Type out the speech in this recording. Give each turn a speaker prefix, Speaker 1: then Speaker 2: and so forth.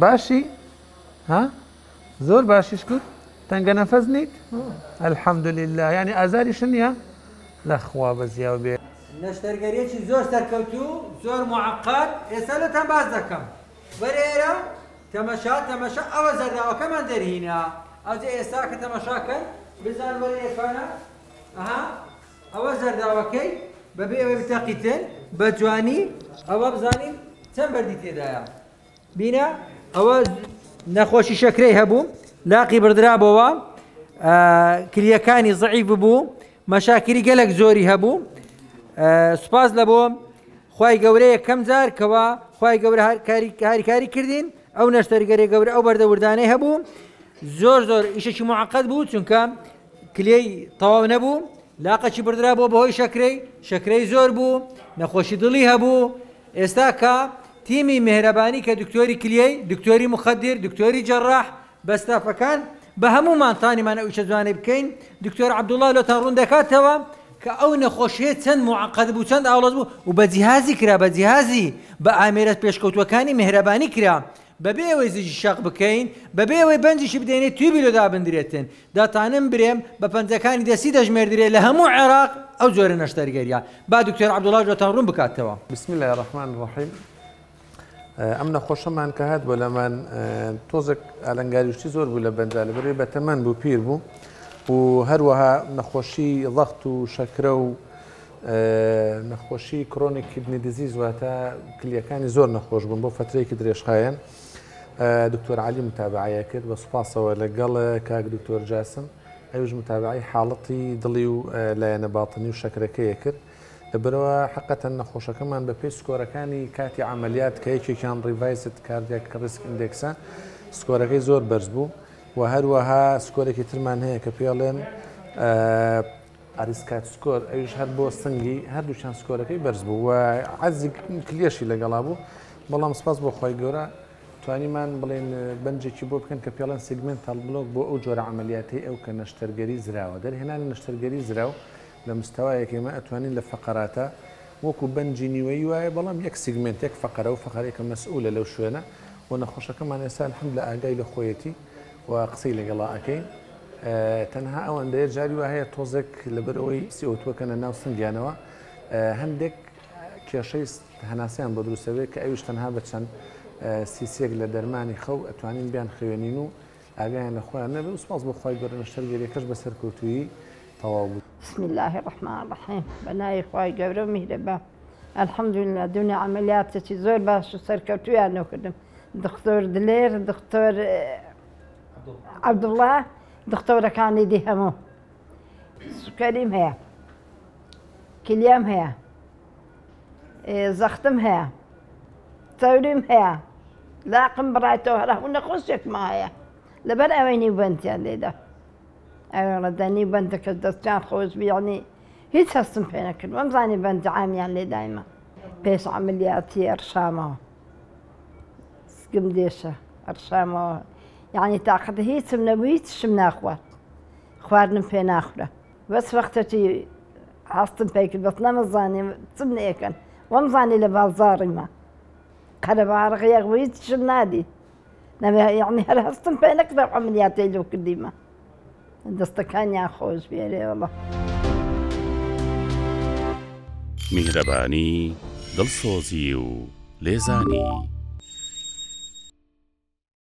Speaker 1: باشی ها زۆر باشی شکر تەنگە نەفەس نیت الحمدلله یعنی ئازاریش نییە لەخوا بەزیاو بێ.
Speaker 2: نەشتەرگەریەکی زۆر سەرکەوتوو زۆر معقد ئێستا لۆتان باس دەکەم وەرە ئێرە تەمەشا تەمەشا ئەوە زەرداوەکەمان دەرهینا ئەوجە ئێستا کە تەمەشا کەن بزان وەرە ئێرفانە ئەها ئەوە زەرداوەکەی بەبێ ئەوەی بتەقیتن بە جوانی ئەوە بزانین چەند بەردی تێدایە بینە ئەوە نەخۆشی شەکرەی هەبوو لاقی بردرابەوە کلیەکانی زعیف ببوو مەشاکری گەلک زۆری هەبوو سوپاس لە بۆ خی گەورەیە یەکەم جار کەوا خی گەورە هاریکاری کردین ئەو نەشتەرگەری گەورە ئەو بەردە وردانەی هەبوو زۆر زۆر ئیشێکی معقد بوو چونکە کلیەی تەواو نەبوو لاقەکی بردرا بۆ بەهۆی شەکرەی شەکرەی زۆر بوو نەخۆشی دڵی هەبوو ئێستا کە تیمی مێهرەبانی کە دکتۆری کلیەی دکتۆری مخدر دکتۆری جەراح بە ستافەکان بە هەموومان تانیمان ئەو ئیشە جوانەی بکەین دکتۆر عەبدوڵا لۆتان ڕوون دەکاتەوە کە ئەو نەخۆشیە چەند معقد بوو چەند ئاڵۆز بوو و بە جیهازی کرا بە جیهازی بە ئامێرە پێشکەوتووەکانی مێهرەبانی کرا بەبێ ئەوەی زجی شەق بکەین، بەبێ ئەوەی بەنجیشی بدەینێ تویبی لۆ دابندرێتن، دەتانم برێم بە پەنجەکانی دەستی دەژمێردرێ لە هەموو عێراق ئەو جۆرە نەشتەرگەریە. با دکتۆر عەبدوڵاش لۆتان ڕوون بکاتەوە.
Speaker 1: بسم اللە الرحمن الرحیم ئەم نەخۆشەمان کە هات بۆ لامان تۆزێک ئالنگاریشتی زۆر بوو لە بەنجا لەبەرەوەی بەتەمەن بوو پیر بوو و هەروەها نەخۆشی ضەغت و شەکرە و نەخۆشی chronic kidney disease واتە کلیەکانی زۆر نەخۆش بوون بۆ فترەیەکی درێژخایەن دکتۆر علی متابعەیە کرد بە سوپاسەوە لەگەڵ کاک دکتۆر جاسم ئەوش متابعی حاڵەتی دڵی و لایەنە باتنی و شەکرەکەیە کرد لەبەرەوە حقەتەن نەخۆشەکەمان بە پێی score ەکانی کاتی عملیات کە یەکێکیان revised cardiac risk index ە score ەکەی زۆر بەرز بوو و هەروەها score ێکی ترمان هەیە کە پێڵێن ARISCAT score ئەویش هەر بۆ سنگی هەردووکیان score ەکەی بەرز بوو و عەجزی کلیەشی لەگەڵا بوو بەڵام سپاس بۆ خوای گەورە توانیمان بڵێن بەنجێکی بۆ بکەن کە پێڵێن segmental block بۆ ئەو جۆرە عملیاتەی ئەو کە نەشتەرگەری زراوە دەرهێنانی نەشتەرگەری زراو لە مستەوایەک ئێمە ئەتوانین لە فەقەراتە وەکو بەنجی نیوەیی وایە بەڵام یەک segment یەک فەقەرە و فەقەرەیەکە مەسئولە لەو شوێنە و نەخۆشەکەمان ئێستا الحمد لە ئاگای لە خۆیەتی و قسەی لەگەڵا ئەکەین تەنها ئەوەندەیە جاری وا هەیە تۆزێک لەبەر ئەوەی CO2 ەکەنە ناو سنگیانەوە هەندێک کێشەی هەناسیان بۆ دروستەبێت کە ئەویش تەنها بە چەند سیسیەک لە دەرمانی خەو ئەتوانین بیان خەوێنین و ئاگایان لە خۆیان نەبێت و سپاس بۆ خوای گەورە نەشتەرگەریەکەش بە سەرکەوتوویی تەواو بوو.
Speaker 3: بسم اللە الرحمن الرحیم بە ناوی خوای گەورە و میهرەبان الحمدللە دوێنێ عەمەلیاتێکی زۆر باش و سەرکەوتوویان لۆ کردم دختۆر دلێر دختۆر عەبدوڵا دختۆرەکانی دی هەموو سوکەریم هەیە کلیام هەیە زەختم هەیە چەوریم هەیە لاقم بڕایتەوە هەر هەموو نەخۆشێکما هەیە لەبەر ئەوەی نیوبەندیان لێدا ئەوێڵە نیو بەندەکە دەستیان خۆش بیانی هیچ هەستم پێ نەکرد وەمزانی بەند عامیان لێدایمە پێش عملیاتی ئەڕشامەوە سکم دێشە ئەڕشامەوە یعنی تاقەتە هیچم نەبوو هیچشم ناخوارد خواردنم پێ ناخورا بەس وەختەکی هەستم پێ کرد بەس نەمەزانی چم نەیەکەن وەمزانی لە بازاڕیمە قەرەباڵغ یەک بوو هیچشم نادی نەبێ یعنی هەر هەستم پێ نەکرد ئەو عەمەلیاتەی لۆ کردیمە دەستەکانیان خۆش بێرێ وەڵا.
Speaker 4: میهرەبانی، دڵسۆزی و لێزانی.